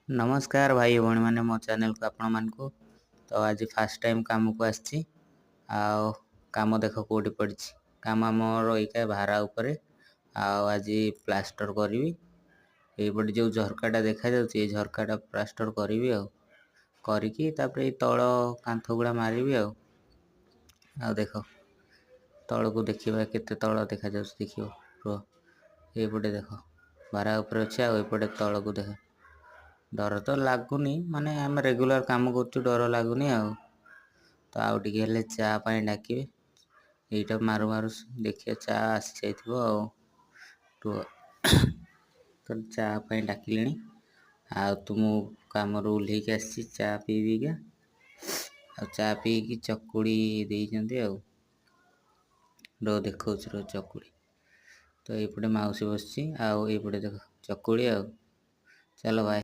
ନମସ୍କାର ଭାଇ ଭଉଣୀମାନେ, ମୋ ଚ୍ୟାନେଲକୁ ଆପଣମାନଙ୍କୁ। ତ ଆଜି ଫାର୍ଷ୍ଟ ଟାଇମ୍ କାମକୁ ଆସିଛି। ଆଉ କାମ ଦେଖ କେଉଁଠି ପଡ଼ିଛି। କାମ ଆମର ଏଇକା ଭାରା ଉପରେ। ଆଉ ଆଜି ପ୍ଲାଷ୍ଟର କରିବି। ଏଇପଟେ ଯେଉଁ ଝରକାଟା ଦେଖାଯାଉଛି, ଏଇ ଝରକାଟା ପ୍ଲାଷ୍ଟର କରିବି। ଆଉ କରିକି ତାପରେ ଏଇ ତଳ କାନ୍ଥ ଗୁଡ଼ା ମାରିବି। ଆଉ ଦେଖ, ତଳକୁ ଦେଖିବା, କେତେ ତଳ ଦେଖାଯାଉଛି ଦେଖିବ। ରୁହ, ଏଇପଟେ ଦେଖ, ଭାରା ଉପରେ ଅଛି। ଆଉ ଏପଟେ ତଳକୁ ଦେଖ। ଡର ତ ଲାଗୁନି, ମାନେ ଆମେ ରେଗୁଲାର କାମ କରୁଛୁ, ଡର ଲାଗୁନି। ଆଉ ତ ଆଉ ଟିକେ ହେଲେ ଚା ପାଇଁ ଡାକିବେ। ଏଇଟା ମାରୁ ମାରୁ ଦେଖିବା, ଚା ଆସିଯାଇଥିବ। ଆଉ ରୁହ ତ, ଚା ପାଇଁ ଡାକିଲେଣି। ଆଉ ତ ମୁଁ କାମରୁ ଓହ୍ଲେଇକି ଆସିଛି ଚା ପିଇବିକା। ଆଉ ଚା ପିଇକି ଚକୁଳି ଦେଇଛନ୍ତି। ଆଉ ରୁହ, ଦେଖାଉଛି, ରୁହ। ଚକୁଳି ତ ଏଇପଟେ ମାଉସୀ ବସିଛି। ଆଉ ଏଇପଟେ ଦେଖ ଚକୁଳି। ଆଉ ଚାଲ ଭାଇ।